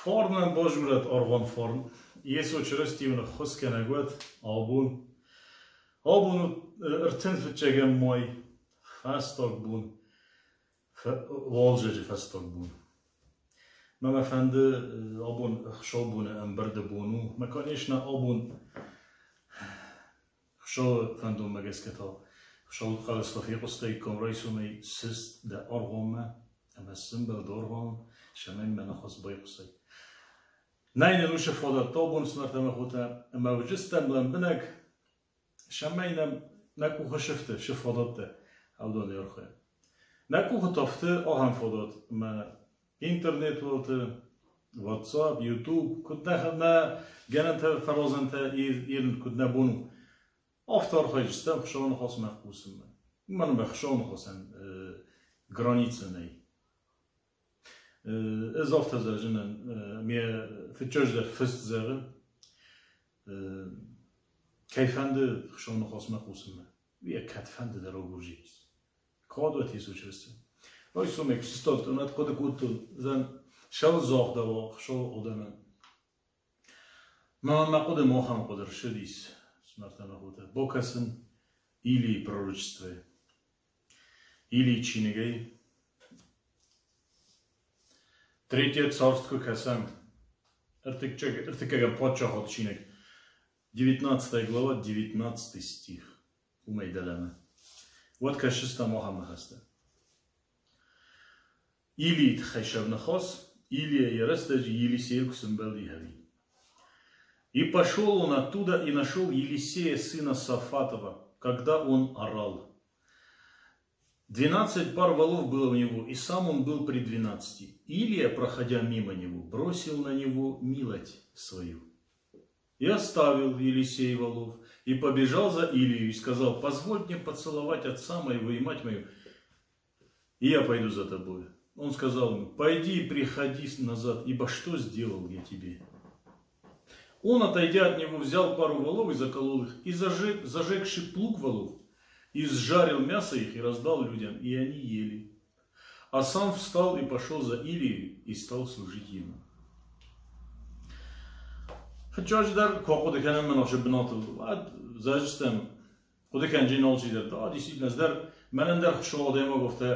Фарнӕн базурӕд аргъуан фарн, Йесо Чырысти уын ӕххуысгӕнӕг уӕд абон. Абон у 35-ӕм май, фӕстаг бон, уалдзӕджы фӕстаг бон. Мӕ мӕ фӕнды абон ӕхсӕвбоны ӕмбырды бон у. Мӕ, конечно, абон Хуыцауы фӕндонмӕ гӕсгӕ та Хуыцауы хъӕлӕстӕ фехъуыстаиккам райсомӕй сыст дӕ аргъуанмӕ ӕмӕ сӕмбӕлд аргъуан, цӕмӕй мӕ ныхас байхъусай. Нӕй нын уыцы фадат абон снартӕ ӕмӕ хотӕ, ӕмӕ уыджыстӕм лӕмбынӕг, цӕмӕй нӕм нӕ къухы сыфты цы фадӕттӕ, уыдонӕй архайӕм. Нӕ къухы та фты ахӕм фадат, ӕмӕ интернет уылты, WhatsApp, YouTube, куыд нӕ, нӕ гӕнӕнтӕ, фӕразӕнтӕ ирын куыд нӕ бон у, афтӕ архайджыстӕм Хуыцауы ныхасмӕ хъусынмӕ. Уымӕн ӕмӕ Хуыцауы ныхасӕн границӕ нӕй. Ӕз афтӕ зӕгъынӕн, ме фыццаджыдӕр фыст зӕгъы, кӕй фӕнды Хуыцауы ныхасмӕ хъусынмӕ, уый кӕдфӕнды дӕр агурджис. Кад уӕд Йесо Чырысти. Райсомӕй куы сыстадтӕн, уӕд хъуыды кодтон, зӕн сӕлзагъдӕуа Хуыцауы адӕмӕн. Мӕ мӕ хъуыды махӕн хъуыды рсыдис, смӕртӕ мӕ хотӕ, бакӕсын Илийы пророчествойы. Илийы чиныгӕй Третье царство куы кӕсӕм, ӕртыккӕгӕм паддзахады чиныг, 19 глава, 19 стих. Уымӕй дӕлӕмӕ. Уӕд кӕсдзыстӕм ахӕм ныхӕстӕ. Илийы тыххӕй сӕвныхас, Илийа йӕ рӕстӕджы Елисейыл куы сӕмбӕлди ӕви. И пошел он оттуда и нашел Елисея, сына Сафатова, когда он орал. 12 пар волов было у него, и сам он был при 12. Илия, проходя мимо него, бросил на него милоть свою. И оставил Елисей волов, и побежал за Илию, и сказал, позволь мне поцеловать отца моего и мать мою, и я пойду за тобой. Он сказал ему, пойди и приходи назад, ибо что сделал я тебе? Он, отойдя от него, взял пару волов и заколол их, и зажег, зажегший плуг волов, и сжарил мясо их и раздал людям, и они ели. А сам встал и пошел за Илией и стал служить ему. Фыццаджыдӕр куы ахъуыды кӕнӕм мӕ ныхасы бынатыл, уӕд зӕгъдзыстӕм, хъуыды кӕнджын алчидӕр, да, действительно, ӕз дӕр, мӕнӕн дӕр Хуыцау адӕймаг афтӕ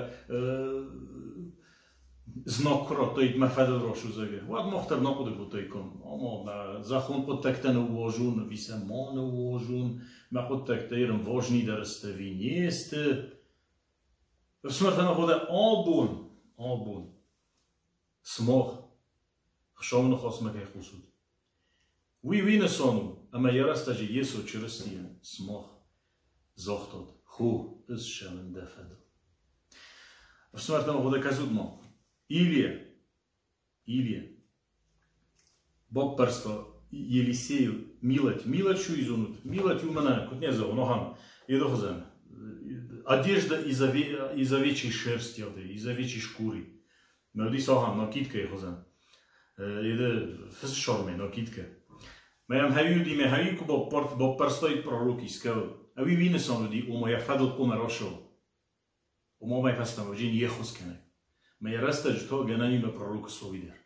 знаг куы радтаид мӕ фӕдыл расудзӕгы, уӕд мах дӕр нӕ хъуыды кодтаиккам, ама мӕ зӕххон хъуыддӕгтӕ ныууазон, ӕви сӕ ма ныууазон, мӕ хъуыддӕгтӕ ирын важныйдӕр сты ӕви не сты. Ӕфсымӕртӕ мӕ хотӕ, абон, абон сымах Хуыцауы ныхасмӕ кӕй хъусут, уый уый нысан у, ӕмӕ йӕ рӕстӕджы Йесо Чырыстийӕн сымах загътат, Хо, ӕз ссӕуын дӕ фӕдыл. Ӕфсымӕртӕ мӕ хотӕ, кӕсут-ма, Илийа, Илийа баппӕрста Елисейыл милоть. Милоть шу изонут? Милоть у мӕнӕ, куыд не зӕгъон, ахӕм едохызӕн. Одежда из, ове, из овечьей шерсти, из овечьей шкуры. Мӕ уыдис ахӕм накидкӕйы хуызӕн. Еде фыссармӕ накидкӕ. Мӕ йӕм хӕви уыди, мӕ хӕви куы баппӕрстаид пророк искӕуыл. Ӕви уый нысан уыди, ома йӕ фӕдыл хъуамӕ рацӕуа. Ома мӕ фӕстӕмӕ уыди йе ххуыс кӕнӕг. Мӕ йӕ рӕстӕджы та гӕнӕнимӕ пророк ссови дӕр.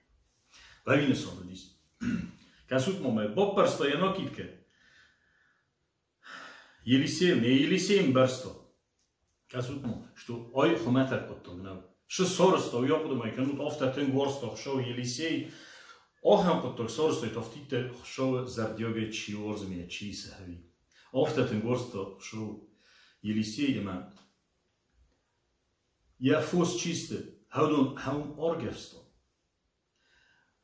Ӕви нысан уыдис. Кӕсут ма мӕ, баппӕрста йӕ накидкӕ. Елисей, не Елисей ӕмбӕрста. Кӕсут ма, что ай хуымӕтӕг хъуыддаг нӕу. Шы сарӕзта, уый ахъуыды ма кӕнут, афтӕ тынг уарзта Хуыцау Елисей. Ахӕм хъуыддаг сарӕзта, афтидтӕ Хуыцауы зӕрдиагӕй чи уарзы ӕмӕ чи исы ӕви. Афтӕ тынг уарзта Хуыцау Елисей ӕмӕ йӕ фос чи сты, уыдон хӕм аргӕвста.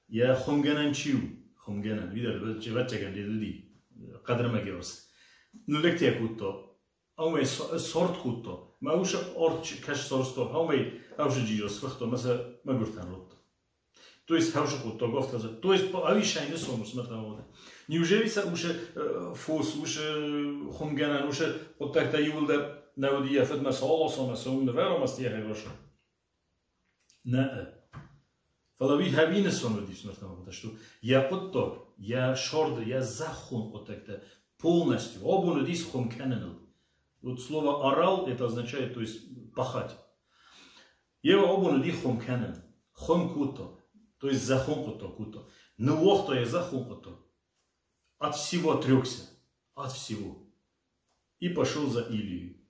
Йӕ хуымгӕнӕн чи у? Хуымгӕнӕн, уый дӕр ӕвӕццӕгӕн уыди хъӕдырмӕг ӕвӕрст. Ныллӕгтӕ кодта, ӕмӕ сорт кодта. Мӕ ус орт кӕс сорсто, ӕмӕ ӕвзы джио сфыхта, мӕ сӕ мӕгуыртӕн радта. То есть хӕвзы кодта, афтӕ то есть ӕвисӕй нысон усмӕ воды. Неужели сӕ усы фос, усы хуымгӕнӕн, усы хъуыддӕгтӕ иууылдӕр нӕ уыди йӕ фыдмӕ сауласон, сӕ уым нывӕром, ӕстийӕ расын? Нӕ. Фӕлӕ уый хӕви нысон уыдис ныртӕ что йӕ хъуыддаг, йӕ сорды, йӕ зӕххон хъуыддӕгтӕ полностью абон уыдис хуым кӕныныл. Вот слово орал это означает, то есть пахать. Йе абон уыди хуым кӕнын. Хуым кодта. То есть зӕххон хъуыддаг кодта. Ныууагъта йӕ зӕххон хъуыддаг. От всего отрекся. От всего. И пошел за Илией.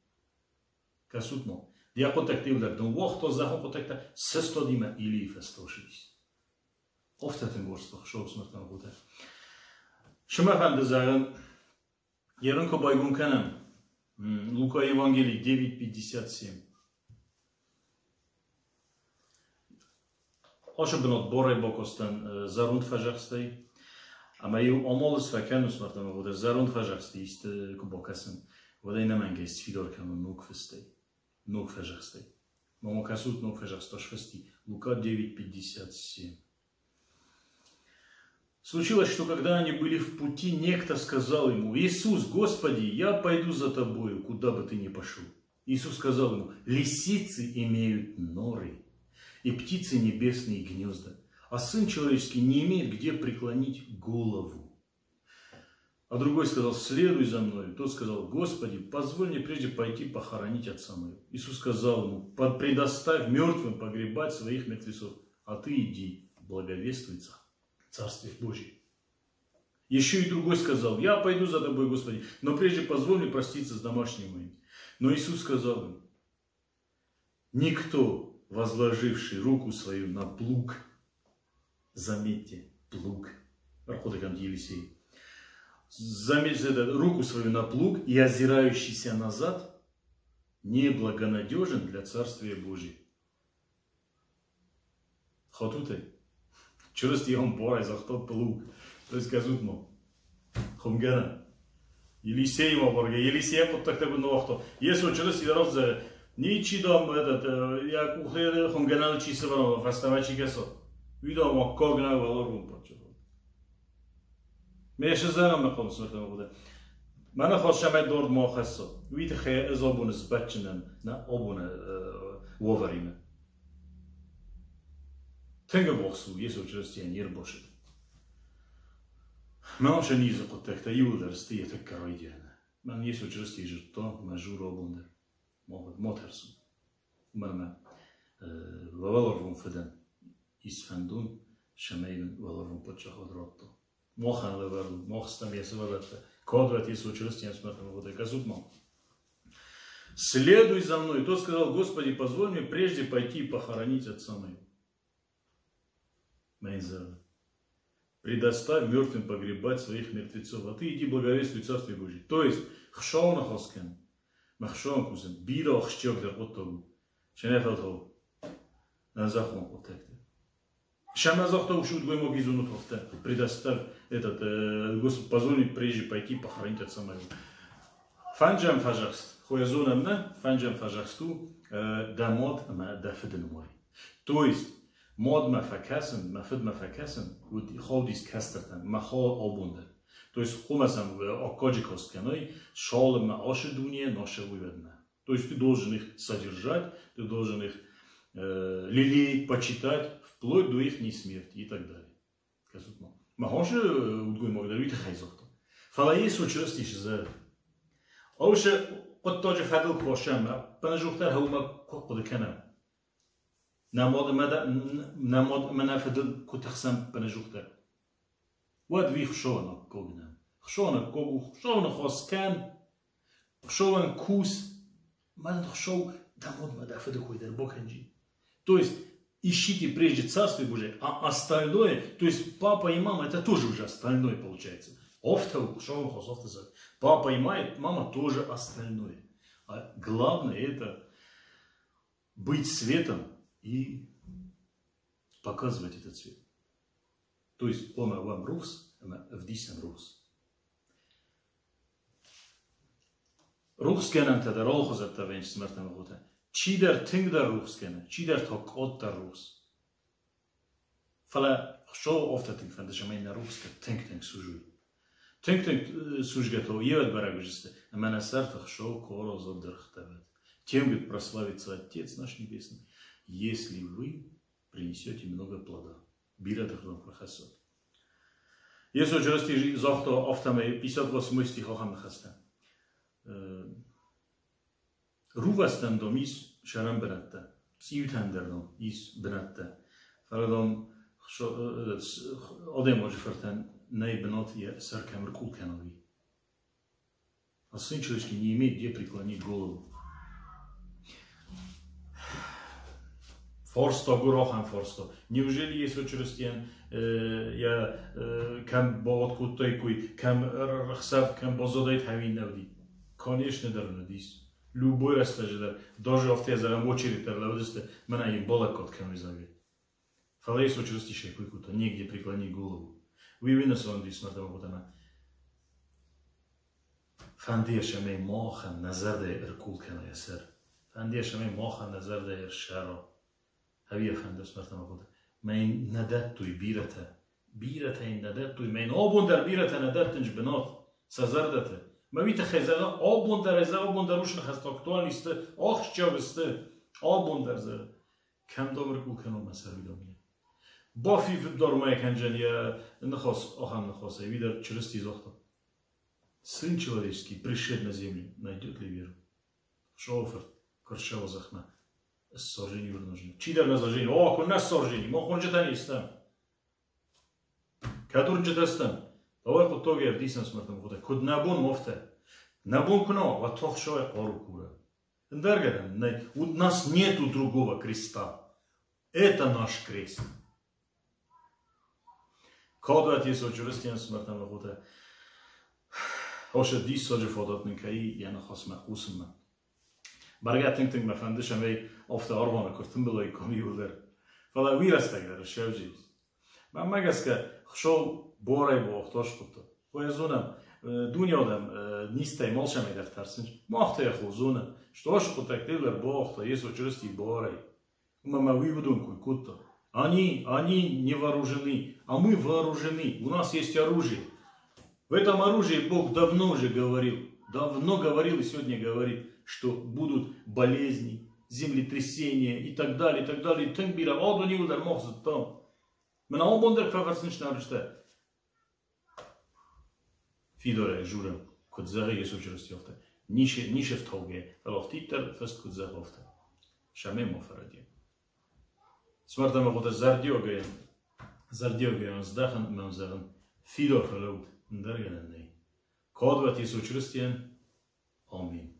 Кӕсут ма. Йӕ хъуыддӕгтӕ иуылдӕр ныууагъта зӕххон хъуыддӕгтӕ, сыстадимӕ Илийы фӕстӕ ссыдис. Афтӕ тынг уарзта Хуыцауы фсымӕртӕ ӕмӕ хотӕ. Сымахӕн ды зӕгъын, ерын куы байгом кӕнӕм, Лука Евангелий 9.57. Ашы бынат барӕй бакастӕн зӕронд фӕзӕхстӕй, ӕмӕ-иу амал сфӕкӕнын фсымӕртӕ ӕмӕ хотӕ, зӕронд фӕзӕхсты исты куы бакӕсын, уӕд ӕй ӕнӕмӕнгӕй сфидар кӕнон ног фыстӕй, ног фӕзӕхстӕй. Мама кӕсут ног фӕзӕхста сфысти Лука 9.57. Случилось, что когда они были в пути, некто сказал ему, «Иисус, Господи, я пойду за тобою, куда бы ты ни пошел». Иисус сказал ему, «Лисицы имеют норы, и птицы небесные гнезда, а Сын Человеческий не имеет где преклонить голову». А другой сказал, следуй за мной. Тот сказал, Господи, позволь мне прежде пойти похоронить отца моего. Иисус сказал ему, предоставь мертвым погребать своих мертвецов, а ты иди, благовествуй Царствие Божье. Еще и другой сказал, я пойду за тобой, Господи, но прежде позволь мне проститься с домашними моими. Но Иисус сказал им, никто, возложивший руку свою на плуг, заметьте, плуг, Елисей, заметьте, руку свою на плуг и озирающийся назад, неблагонадежен для Царствия Божьего. Хатуте. Чырысти он барӕй загъта плуг. То есть кӕсут ма. Хуымгӕнӕн. Елисеимӕ бӕргӕ, Елисейӕ хъуыддӕгтӕ куыд ныуагъта. Йесо Чырысти дӕр афтӕ ничи дам этот, йӕ къухы хуымгӕнӕны чи сӕвӕра, фӕстӕмӕ чи кӕса. Уый дам аккаг нӕ уӕларвон паддзахад. Ме сызӕгъӕм мӕ хъӕуы смӕртӕм хъуыды. Мӕнӕ хос сӕмӕй дорд ма хӕсса. Уый тыххӕй ӕз абоны сбӕтджынӕн нӕ абоны уавӕримӕ. Тынг ӕввахс у Йесо Чырыстийӕн йе рбацыд. Мӕн сӕ низы хъуыддӕгтӕ иуылдӕр сты йӕ тӕккӕ райдианы. Мӕн Йесо Чырысти зыдта мӕ жур абон дӕр. Ма тӕрсут. Уымӕн ӕмӕ уӕларвон Фыдӕн ис фӕндон, цӕмӕй нын уӕларвон паддзахад радта. Махӕн лӕвӕрд у, мах стӕм йӕ сывӕллӕттӕ. Кад уӕд Йесо Чырыстийӕн смӕртӕм хъуыды. Кӕсут ма. Следуй за мной. Тот сказал, Господи, позволь мне прежде пойти и похоронить отца моего. Мейза. Предоставь мертвым погребать своих мертвецов, а ты иди благовествуй Царствие Божие. То есть, хшоу нахоскен, махшоу кусен, бира ахсджиагдӕр хъуыддаг у. Сӕнӕфӕлтау зӕххон хъуыддӕгтӕ. Шама загъта уш удгоймаг изунут афтӕ, предоставь этот, Господь, позволь мне прежде пойти похоронить отца моего. Фӕнджӕм фӕзӕхст, хойазонӕм нӕ, фӕнджӕм фӕзӕхст у дӕ мад ӕмӕ дӕ фыды нымай. То есть мадмӕ фӕкӕсын, мӕ фыдмӕ фӕкӕсын, уыд хаудис кӕстӕртӕм, мӕ хо абон дӕр. То есть хъуамӕ сӕм аккаджы каст кӕной, цалынмӕ ашы дуне нашы уый уӕдмӕ. То есть ты должен их содержать, ты должен их лелеять, почитать, вплоть до их смерти и так далее. Махошы удгоймаг дӕр уый тыххӕй загъта. Фӕлӕ Йесо Чырысти зӕгъы. Аушы хъуыддаджы фӕдыл куы кӕсӕм, ӕппынӕдзухдӕр хъуамӕ куы хъуыды кӕнӕм. Нӕ мад ӕмӕ нӕ фыдыл куы тыхсӕм ӕппынӕдзухдӕр, уӕд уый Хуыцауӕн аккаг нӕу. Хуыцауӕн аккаг у, Хуыцауы ныхас кӕн, Хуыцауӕн кус, мӕнӕн Хуыцау дӕ мадмӕ дӕ фыды кой дӕр бакӕнджи. То есть ищите прежде Царствие Божие, а остальное, то есть папа и мама, это тоже уже остальное получается. Афтӕ у, Хуыцауы ныхас афтӕ зӕгъы. Папа и мама тоже остальное. А главное это быть светом и показывать этот свет. То есть хъуамӕ уӕм рухс ӕмӕ ӕвдисӕм рухс. Рухсгӕнӕнтӕ дӕр алыхуызӕттӕ вӕййынц смӕртӕм хотӕ. Чидӕр тынгдӕр рухс кӕны, чидӕр та къаддӕр рухс. Фӕлӕ Хуыцауы афтӕ тынг фӕнды, цӕмӕй нӕ рухстӕ тынг-тынг сузой. Тынг-тынг сузгӕ та йе бӕрӕг уыдзысты, ӕмӕ нӕ сӕрты Хуыцау куы араза дыргътӕ вӕд. Тем, говорит, прославится Отец наш Небесный, если вы принесете много плода. Бирӕ дыргъ куы рхӕссат. Йесо Чырысти загъта афтӕмӕй 58 стих ахӕм ныхӕстӕ. Рувӕстӕн дам ис сӕрӕн бынӕттӕ, цъиутӕн дӕр дам ис бынӕттӕ. Фӕлӕ дам Адӕймаджы фыртӕн нӕй бынат йӕ сӕр кӕм ӕркъул кӕна, уый. А сын человеческий не имеет где преклонить голову. Фарста гур ахӕм фарста. Неужели Йесо Чырыстийӕн йӕ кӕм бауат кодтаиккой, кӕм ӕхсӕв кӕм баззадаид, хӕуин нӕ уыди? Конечно дӕр ын уыдис. Любой рӕстӕджы дӕр, даже афтӕ зӕгъӕм, очередь дӕр лӕууыдысты, мӕнӕ йын балӕггад кӕной, зӕгъгӕ. Фӕлӕ Йесо Чырысти сӕ кой кодта, негде преклони голову. Уый уый нысанди смӕрдӕмӕ ӕмӕ Фӕнды йӕ цӕмӕй махӕн нӕ зӕрдӕйы ӕркъул кӕна йӕ сӕр. Фӕнды йӕ цӕмӕй махӕн нӕ зӕрдӕйы ӕрсӕра. Ӕви йӕ фӕнды смӕрдӕмӕ хъуыды. Мӕ йын нӕ дӕттой бирӕтӕ. Бирӕтӕ йын нӕ дӕттой. Мӕ йын абон дӕр бирӕтӕ нӕ дӕттынц бынат сӕ зӕрдӕты. Мӕ уый тыххӕй зӕгъы, абон дӕр ӕз абон дӕр уыцы ныхӕстӕ актуальный сты, ахсджиаг сты. Абон дӕр зӕгъы. Кӕм дӕр кӕнон мӕ сӕр уыдонмӕ. Бафиддӕр ма кӕнджен йӕ ныхас ахӕм ныхасӕй, уый дӕр Чырысти загъта. Сын человеческий, пришед на землю, найдет ли веру? Хуыцауы фырт, куы рцӕуа зӕхмӕ, ссаржени уырнӕжени. Чидӕр нӕ зажени, о, куы нӕ ссаржени, мах уырнджытӕ не стӕм. Кӕд уырнджытӕ стӕм, давай хъуыддагӕй ӕвдисӕн смӕртӕм хъуыддаг. Куыд нӕ бон, афтӕ. Нӕ бон куы нӕ уа, уӕд та Хуыцауӕй хъару курӕм. Ӕндӕр гӕнӕн нӕй. У нас нету другого креста. Это наш крест. Кӕд Йесо Чырыстийӕн смӕртӕмӕ хъуыдӕ, Ошо диссаджы фадат нын кӕй йӕ ныхасмӕ хъусынмӕ. Бӕргӕ тынг-тынг мӕ фӕнды, цӕмӕй афтӕ аргъуаны куы ӕртымбылаиккам иуылдӕр. Фӕлӕ уый рӕстӕг дӕр ссӕудзӕнис. Мӕнмӕ гӕсгӕ, Хуыцау борӕй бауагъта скъуыдтӕ. Хо зонӕм, дуне адӕм низтӕй малцӕмӕй дӕр тӕрсынц. Мах та йӕ хо зонӕм, что скъуыддӕгтӕ дӕр бауагъта Йесо Чырысти барӕй. Уымӕ ма уый уыдон кой кодта. Они не вооружены, а мы вооружены, у нас есть оружие. В этом оружии Бог давно уже говорил, давно говорил и сегодня говорит, что будут болезни, землетрясения и так далее, и так далее. Тынг бирӕ адон иуылдӕр мах зыдтам. Мӕнӕ абон дӕр фӕфӕрсынц нарджытӕ. Фидарӕй дзурӕм, куыд зӕгъы Йесо Чырысти, афтӕ. Ницы фтаугӕ, фӕлӕ афтиддӕр фыст куыд зӕгъы, афтӕ. Сӕмӕ ма фӕрӕдийӕм. Смӕрдӕмӕ хъуыды зӕрдиагӕй зӕрдиагӕй здӕхын ӕмӕ зӕгъын, фидар фӕлӕуут, ӕндӕр гӕнӕн нӕй. Кад уӕт Йесо Чырыстийӕн. Амин.